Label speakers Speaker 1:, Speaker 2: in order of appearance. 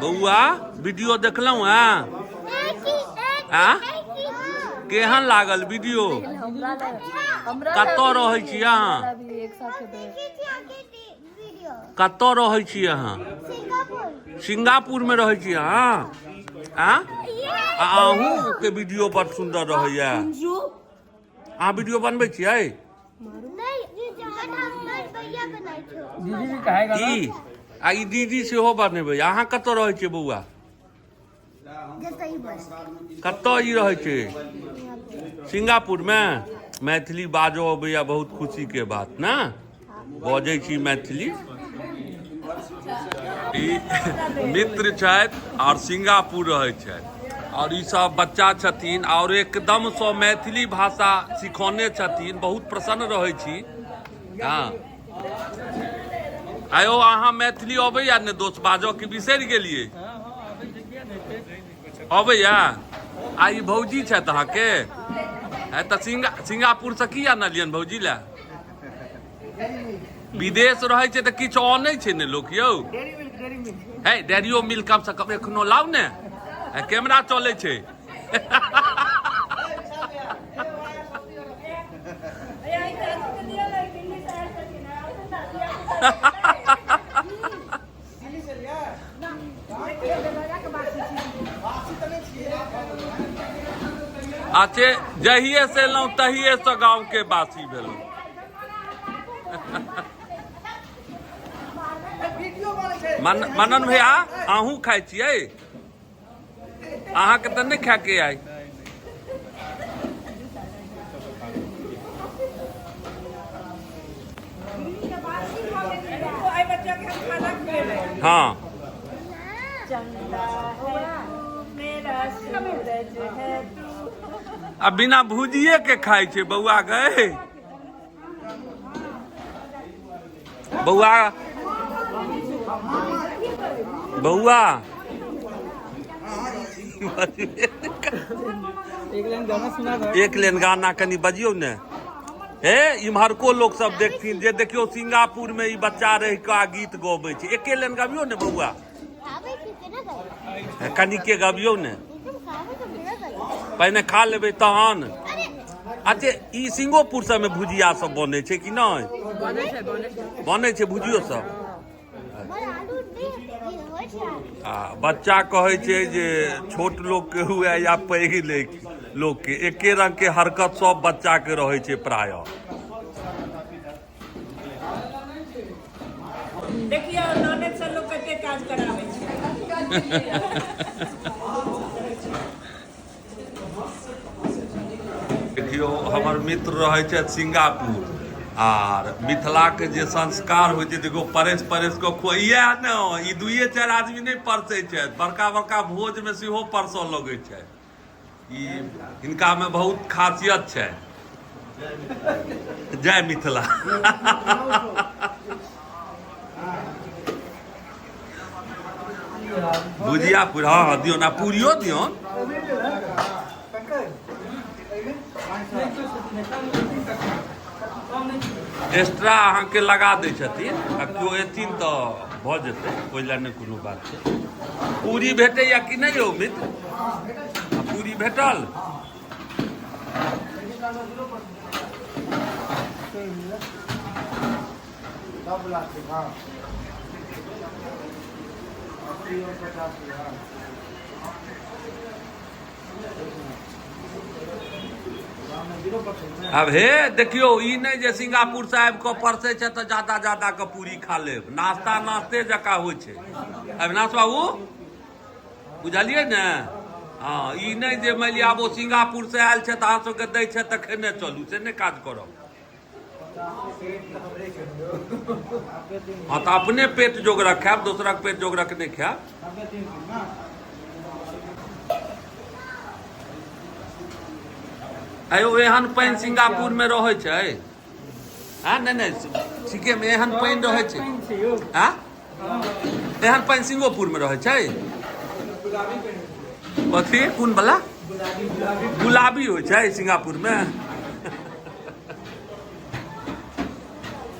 Speaker 1: बौआ वीडियो देखलहुँ हँ? आ केहन लागल वीडियो? कतऽ रहै छी अहाँ? कतऽ रहै छी अहाँ? सिंगापुर में रहै छी अहाँ? आ अहूँ के वीडियो बड़ सुंदर रहैया। अहाँ वीडियो बनबै छियै?
Speaker 2: दीदी भी कहेगा।
Speaker 1: ई आ ई दीदी सेहो बनेबै। अहाँ कतऽ रहै छियै बौआ? कतऽ ई रहै छै? सिंगापुरमे। मैथिली बाजऽ अबैया, बहुत खुशीके बात ने। बजै छी मैथिली। ई मित्र छथि आओर सिंगापुर रहै छथि आओर ई सब बच्चा छथिन आओर एकदमसँ मैथिली भाषा सिखौने छथिन। बहुत प्रसन्न रहै छी। हँ आयो, अहाँ मैथिली अबैया ने दोस्त बाजऽ कि बिसरि गेलियै? अबैया। आ ई भौजी छथि अहाँके? तऽ सिंगापुरसँ की आनलियनि भौजी लए? विदेश रहै छै तऽ किछु अनै छै ने लोक यौ। है डेरियो मिल्क कम से कम एखनो लाउ ने, कैमरा चलै छै। अच्छे, जहिए से एलहुँ तहिए से गाँव के बासी भेलहुँ। मनन भैया, अहूँ खाइ छियै? अहाँके तऽ नहि खायके आइ। हाँ आ बिना भुजिए के खाइ छै बौआ गए। बौआ, बौआ,
Speaker 2: एक लाइन गाना सुना दो।
Speaker 1: एक लेन गाना कनि बजियौ ने। हे, इम्हरको लोक सब देखथिन जे देखियौ सिंगापुर में ई बच्चा रहि कऽ आ गीत गबै छै। एके लेन गबियौ ने बौआ, कनिके गबियौ ने। पहिने खा लेबै तहन। अच्छा, ई सिंगोपुर सबमे भुजिया सब बनै छै कि नहि बनै छै? भुजियो सब। आ बच्चा कहै छै जे छोट लोकके हुए या पैघ लोकके, एके रंगके हरकत सब बच्चाके रहै छै प्रायः।
Speaker 3: देखियौ, ननद से लोक कते काज कराबै छै।
Speaker 1: देखियौ, हमर मित्र रहै छथि सिंगापुर आर मिथिलाके जे संस्कार होइ छै, देखियौ, परसि परसि कऽ खुआ। इएह ने, ई दुइए चारि आदमी नहि परसै छथि, बड़का बड़का भोजमे सेहो परसऽ लगै छथि। ई हिनकामे बहुत खासियत छै। जय मिथिला। भुजिया पूरी, हँ हँ, दियौ ने, पूरियो दियौ। एक्स्ट्रा अहाँके लगा दै छथिन आ केओ एथिन तऽ भऽ जेतै, ओहि लए नहि कोनो बात छै। पूरी भेटैया कि नहि यौ मित्र? आ पूरी भेटल? आब हे देखियौ, ई नहि जे सिंगापुर से आबि कऽ परसै छै तऽ जादा जादा के पूरी खा लेब। नास्ता नास्ते जकाँ होइ छै, अविनाश बाबू, बुझलियै ने? हँ, ई नहि जे मानि लिअ आब ओ सिंगापुर से आयल छै तऽ अहाँ सबके दै छै तऽ खेने चलू, से नहि काज करब। हँ, तऽ अपने पेट जोगरक खायब, दोसरक पेट जोगरक नहि खायब। आयो, एहन पानि सिंगापुर मे रहै छै? हँ, नहि नहि, ठीके मे एहन पानि रहै छै? हँ, एहन पानि सिंगापुर मे रहै छै? कथी, कोन बला गुलाबी होइ छै सिंगापुर मे?